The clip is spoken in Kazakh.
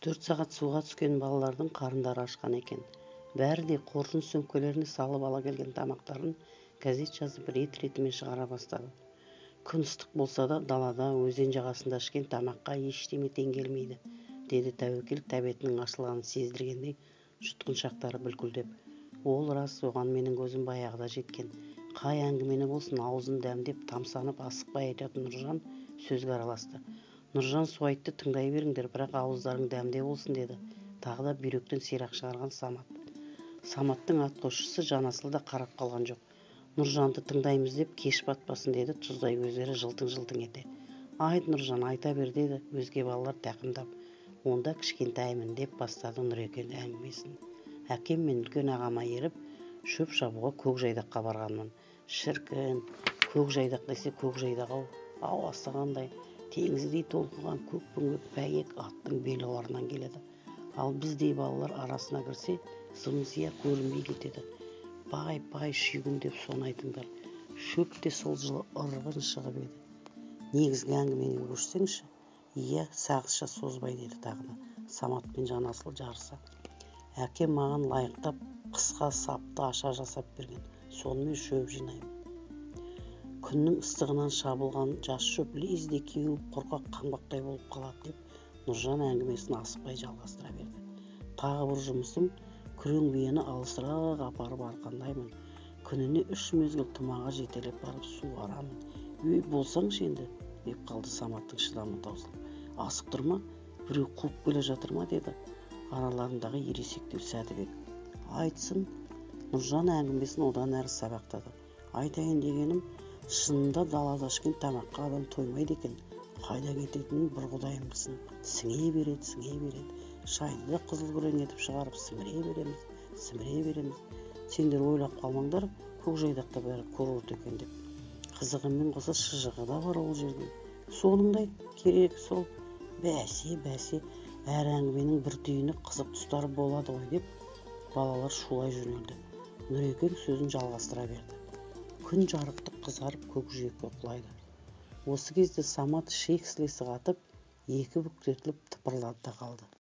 3-4 сағат суға түскен балалардың қарындары ашқан екен. Бәрі де қоржын сөмкелеріне салып ала келген тамақтарын газет жазып рет-ретімен шығара бастады. Күн ыстық болса да далада өзен жағасында ішкен тамаққа ештеме тең келмейді, деді Тәуекел тәбетінің ашылғанын сездіргендей жұтқыншақтары бүлкілдеп. Ол рас, оған менің көзім баяғыда жеткен. Қай әңгімені болсын аузын дәмдеп, тамсанып, асықпай айтатын Нұржан сөзге араласты. Нұржан Суайтты тыңдай беріңдер, бірақ ауыздарың дәмде болсын, деді. Тағы да бүйректен сирақ шығарған Самат. Саматтың атқосшысы Жанасыл да қарап қалған жоқ. Нұржанды тыңдаймыз деп кеш батпасын, деді тұздай көздері жылтың-жылтың ете. Айт, Нұржан, айта бер, деді өзге балалар тақымдап. Онда кішкентаймын, деп бастады Нұрекен әңгімесін. Әкем мен үлкен ағама еріп, шөп шабуға Көкжайдаққа барғанмын. Шіркін, Көкжайдақ десе Көкжайдақ-ау, ауасы қандай, теңіздей толқыған көк бөңгек бәйек аттың белуарынан келеді. Ал біздей балалар арасына кірсе, зым-зия көрінбей кетеді. Пай-пай шүйгін деп соны айтыңдар. Шөп те сол жылы ырғын шығып еді. Негізгі әңгімеңе көшсеңші. Иә, сағызша созбай, деді тағы да Самат пен Жанасыл жарыса. Әкем маған лайықтап қысқа сапты аша жасап берген. Сонымен шөп жинаймын. Күннің ыстығынан шабылған жас шөп лезде кеуіп, құрғақ қаңбақтай болып қалады, деп Нұржан әңгімесін асықпай жалғастыра берді. Тағы бір жұмысым күрең биені алысырақ апарып арқандаймын. Күніне 3 мезгіл тұмаға жетелеп барып суарамын. Өй, болсаңшы енді, деп қалды Саматтың шыдамы таусылып. Асықтырма, біреу қуып келе жатыр ма, деді араларындағы ересектеу Сәдібек. Айтсын. Нұржан әңгімесін одан әрі сабақтады. Айтайын дегенім, шынында далада ішкен тамаққа адам тоймайды екен. Қайда кететінін бір құдайым білсін. Сіңе береді, сіңе береді. Шайды да қызыл күрең етіп шығарып сіміре береміз, сіміре береміз. Сендер ойлап қалмаңдар, Көкжайдақта бәрі курорт екен деп. Қызығымен қоса шыжығы да бар ол жердің. Соныңды айт, керек сол. Бәсе, бәсе, әр әңгіменің бір түйіні қызық тұстары болады ғой, деп балалар шулай жөнелді. Нұрекең сөзін жалғастыра берді. Күн жарықтық қызарып көкжиекке құлайды. Осы кезде Самат шек сілесі қатып, екі бүктетіліп тыпырлады да қалды.